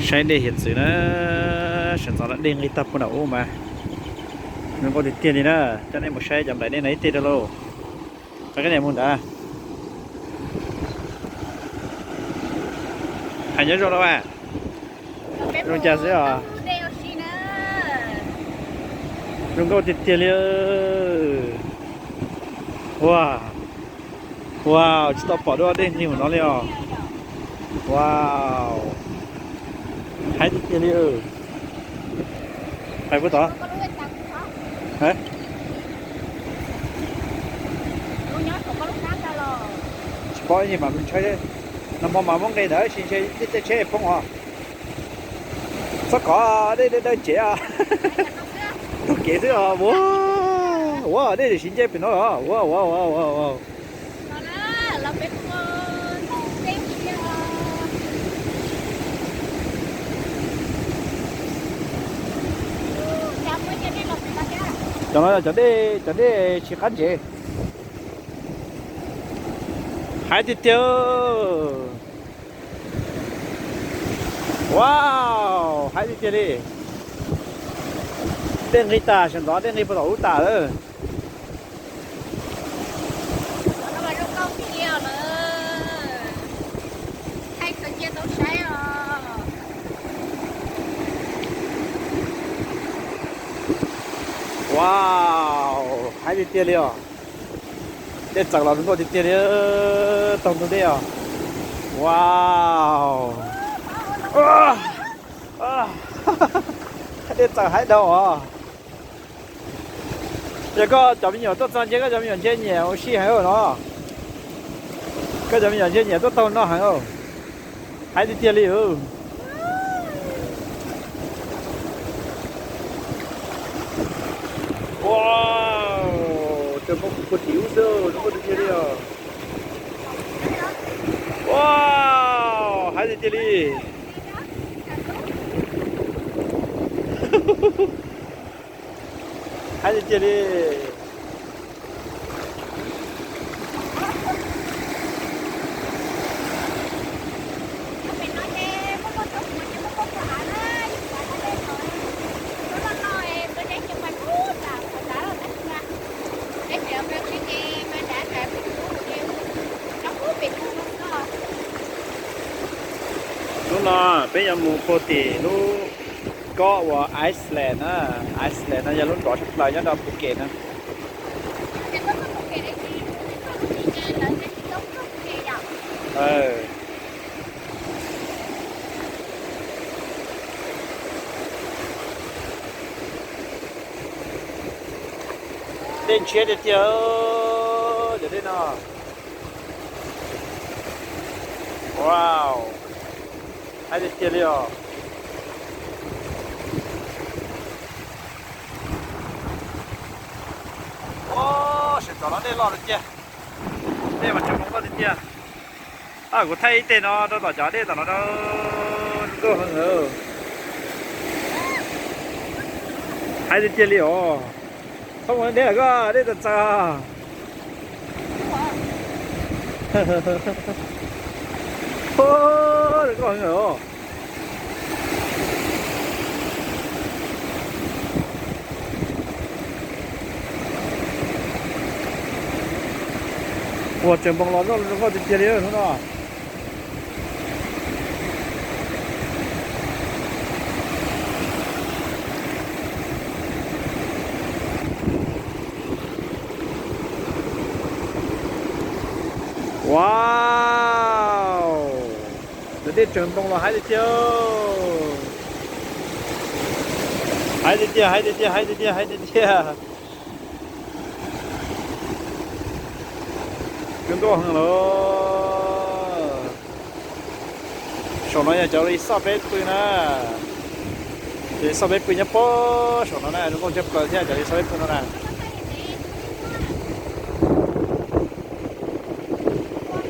Saib dej hiav txwv na, sawv ntxov no dej nqis tag puag nram ub mas zoo nkauj tiag tiag li na. Coj nej mus saib cov nplaim dej no ib teg rau lauj. Qab niam mus ntawd. Hais nyob zoo lauj. Zoo cas xwb os. Zoo nkauj tiag tiag li. Ua, ua, tsis tau pom dua dej nqis mus no li os. Ua, haib tiag tiag li. Hais puas tod? Tsis paub ib mas ntshai. Nag hmo mas muab nqis ntawd sis ntshe tej tsheb poob os. Txhob kov dej dawb cev os. Taug kev xwb os. Ua, ua dej siv ncej pem no los ua ua ua ua. Cov no cov dej, cov dej tsis qab ntsev. Haib tiag tiag. Wow, haib tiag tiag li. Dej nqis tas sawv ntxov dej nqis puag tom ub tas lawm. Wow, haib tiag tiag li os. Dej txawm los zoo nkauj tiag tiag li, taug ntug dej os. Wow. Dej txawm haib dhau os. Yog koj cov me nyuam tuaj txog ntshe koj cov me nyuam ntshe nyiam ua si heev no. Koj cov me nyuam ntshe nyiam tuaj taug no heev. Haib tiag tiag li. Ua, tseem muaj puag tim ub xwb, zoo nkauj tiag tiag li os. Ua, haib tiag tiag li. Haib tiag tiag li. Hnub no peb yuav mus puag tim lub kob uas Iceland na. Iceland no yog lub nrov tshaj plaws nyob rau Phuket na. Dej ntshiab tiag tiag, cov dej no. Wow, haib tiag tiag li os. Sawv ntxov no dej loj tiag tiag, dej mas tseem zoo nkauj tiag tiag. Kuv thaij ib teg no rau tom cov dej tom no, zoo nkauj heev. Haib tiag tiag li os. Txhob mus deb lawm koj, dej txawv txawv. Zoo nkauj heev os. Ua, tseem npoo los zoo nkauj tiag tiag li hnub no. Wow, cov dej tseem npoo los haib tiag tiag. Haib tiag tiag, haib tiag tiag, haib tiag tiag, haib tiag tiag. Zoo nkauj heev lawm. Saum no yog cov resort peb pw na. Cov resort peb pw nyob puag saum no na, zoo nkauj tshaj plaws thiab cov resort peb pw no na.